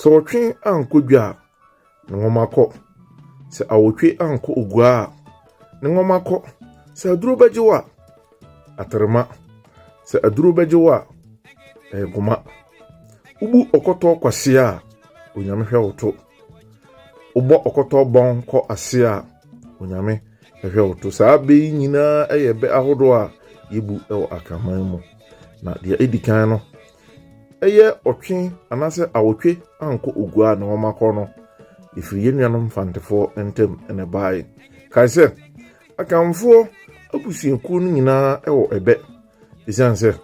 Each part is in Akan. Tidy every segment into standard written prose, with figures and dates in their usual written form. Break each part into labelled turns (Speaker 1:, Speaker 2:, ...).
Speaker 1: Sɛ ɔtwe ankɔ dwa a, ne nwoma kɔ. Sɛ awotwe ankɔ ogua a, ne nwoma kɔ. Sɛ aduro bɛgye wo a, aterema. Sɛ aduro bɛgye wo a, ɛyɛ goma. Wobu ɔkɔtɔ kwasea a, Onyame hwɛ wo to. Wobɔ ɔkɔtɔ bɔn kɔ ase a, Onyame hwɛ wo to. Saa bɛ yi nyinaa yɛ bɛ ahodoɔ a yɛbu wɔ Akanman mu. Na deɛ ɛdi kan no, ɛyɛ ɔtwe anaasɛ awotwe ankɔ ogua na wɔn akɔ no, ɛfiri yɛn nuanom Mfantefoɔ ntam na ɛbaeɛ. Kae sɛ, Akanfoɔ abusuakuo no nyinaa wɔ ɛbɛ, ɛsiane sɛ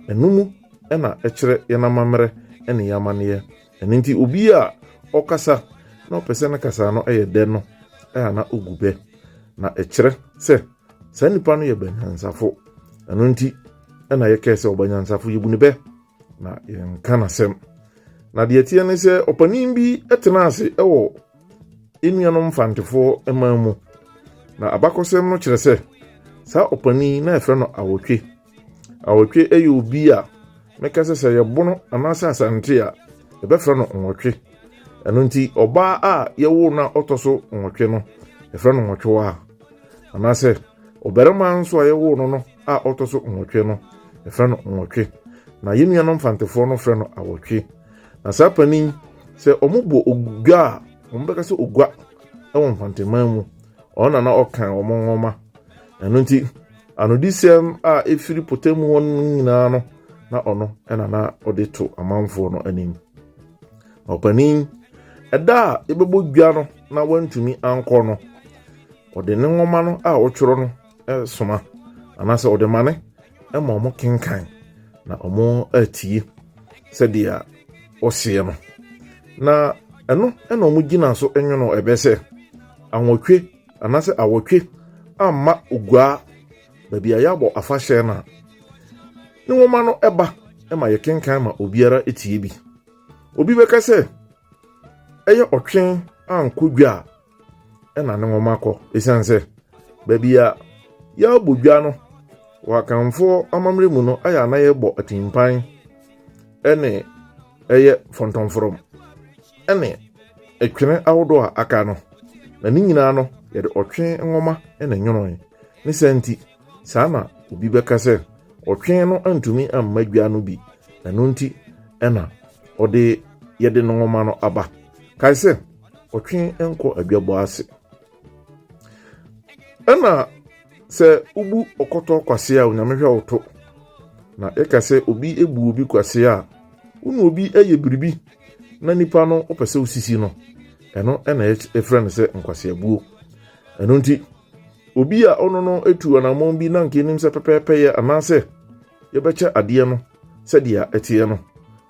Speaker 1: ɛno mu na ɛkyerɛ yɛn amammerɛ ne yɛn amanneɛ. Ɛno nti obi a ɔkasa na ɔpɛ sɛ ne kasa no yɛ dɛ no, ɛyɛ na ɔgu bɛ, na ɛkyerɛ sɛ saa nipa no yɛ banyansafo. Ɛno nti ɛna yɛkɛɛ sɛ ɔbanyansafo yɛbu ne bɛ na yɛnka n'asɛm. Na deɛ ɛteɛ ne sɛ ɔpanin bi tena ase wɔ nnuanom Mfantefoɔ man mu. Na abakɔsɛm no kyerɛ sɛ saa ɔpanin na yɛfrɛ no Awotwe. Awotwe yɛ obi a mɛka sɛ sɛ yɛbono anaasɛ Asante a yɛbɛfrɛ no Nwɔtwe. Ɛno nti ɔbaa a yɛwoo no a ɔtɔ so nwɔtwe no yɛfrɛ no Nwɔtwewa. Anaasɛ ɔbarima nso a yɛwoo no no a ɔtɔ so nwɔtwe no yɛfrɛ no Nwɔtwe. Na yɛn nuanom Mfantefoɔ no frɛ no Awɔtwe. Na saa panin sɛ wɔn bɔ ogua a wɔn bɛka sɛ ogua wɔ Mfanteman mu. Ɔno na na ɔkan wɔn nwoma. Ɛno nti anodisɛm a ɛfiri pɔtam hɔ no nyinaa no na ɔno na na ɔde to amanfoɔ no anim. Na ɔpanin ɛda a yɛbɛbɔ dwa no na wantumi ankɔ no, ɔde ne nwoma no a ɔtwerɛ no soma anaasɛ ɔde ma ne ma wɔn kenkan na wɔn atie sɛdeɛ ɔseɛ no. Na ɛno na wɔn gyina so nwono ɛbɛ sɛ awɔtwe anaasɛ awɔtwe amma oguaa baabi a yɛabɔ afahyɛ no a, ne nwoma no ba ma yɛkenkan ma obiara tie bi. Obi bɛka sɛ ɛyɛ ɔtwe ankɔ dwa a ɛna ne nwoma kɔ, ɛsiane sɛ baabi a yɛabɔ dwa no wɔ Akanfoɔ amammerɛ mu no ayɛ a na yɛbɔ atimpan ne ɛyɛ fɔntɔmfrɔm ne ɛtwene ahodoɔ a aka no, na ne nyinaa no yɛde ɔtwe nwoma na ɛnwonoe. Ne saa nti saa na obi bɛka sɛ ɔtwe no antumi amma dwa no bi, ɛno nti ɛna ɔde yɛde no nwoma no aba. Kae sɛ ɔtwe nkɔ adwabɔ ase. Ɛna sɛ wobu ɔkɔtɔ kwasea a, Onyame hwɛ wo to. Na yɛka sɛ obi ebu obi kwasea a, wo ne obi yɛ biribi na nipa no wopɛ sɛ wosisi no, ɛno ɛna yɛfrɛ no sɛ nkwaseabuo. Ɛno nti obi a ɔno no etu anammɔn bi na nka enim sɛ pɛpɛɛpɛ yɛ anaasɛ yɛbɛkyɛ adeɛ no sɛdeɛ ɛteɛ no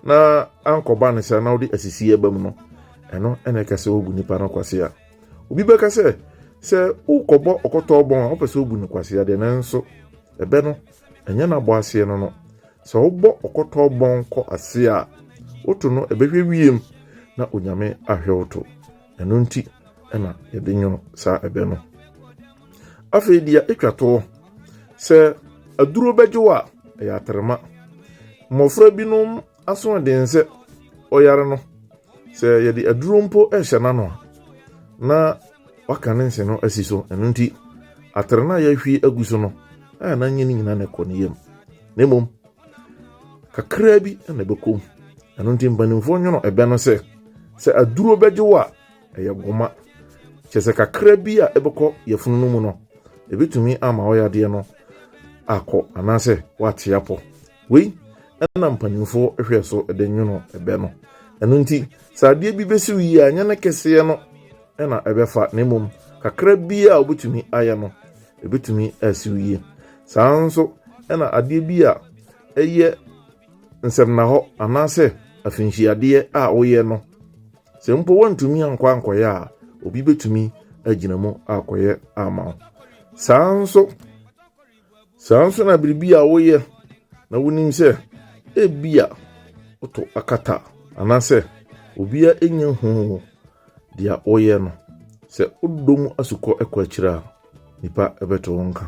Speaker 1: na ankɔba ne saa na wode asisi aba mu no, ɛno ɛna ɛka sɛ wobu nipa no kwasea. Obi bɛka sɛ sɛ wokɔbɔ ɔkɔtɔɔ bɔn a wopɛ sɛ wobu no kwasea deɛ, nanso ɛbɛ no ɛnyɛ n'abɔ aseɛ no no. Sɛ wobɔ ɔkɔtɔɔ bɔn kɔ ase a, woto no ɛbɛhwɛ wiem na Onyame ahwɛ wo to. Ɛno nti ɛna yɛde nwono saa ɛbɛ no. Afei deɛ ɛtwa toɔ, sɛ aduro bɛgye wo a, ɛyɛ atrema. Mmɔfra binom asoɔden sɛ ɔyare no, sɛ yɛde aduro mpo rehyɛ n'ano a, na waka ne nse no asi so. Ɛno nti atere no a yɛahwie agu so no a na nyɛ ne nyinaa na ɛkɔ ne yam, na mmom kakraa bi na ɛbɛkɔ mu. Ɛno nti mpanimfoɔ nwono ɛbɛ no sɛ sɛ aduro bɛgye wo a, ɛyɛ goma. Kyerɛ sɛ kakra bi a ɛbɛkɔ yafunu no mu no, ɛbɛtumi ama ɔyadeɛ no akɔ anaasɛ wate apɔ. Wei ɛna mpanimfoɔ hwɛ so de nwono ɛbɛ no. Ɛno nti sɛ adeɛ bi bɛsi wo yie a, ɛnyɛ ne kɛseɛ no ɛna ɛbɛfa, na mmom kakra bi a wobɛtumi ayɛ no ɛbɛtumi asi wo yie. Saa nso ɛna adeɛ bi a ɛyɛ nsɛmnahɔ anaasɛ afinhyiadeɛ a woyɛ no, sɛ mpo woantumi ankɔ ankɔyɛ a, obi bɛtumi agyina mu akɔyɛ ama wo. Saa nso saa nso na biribi a woyɛ na wonim sɛ ebia woto akata anaasɛ obiara nya hu deɛ woyɛ no, sɛ wodɔ mu asukɔ kɔ akyire a, nipa bɛto wo nka.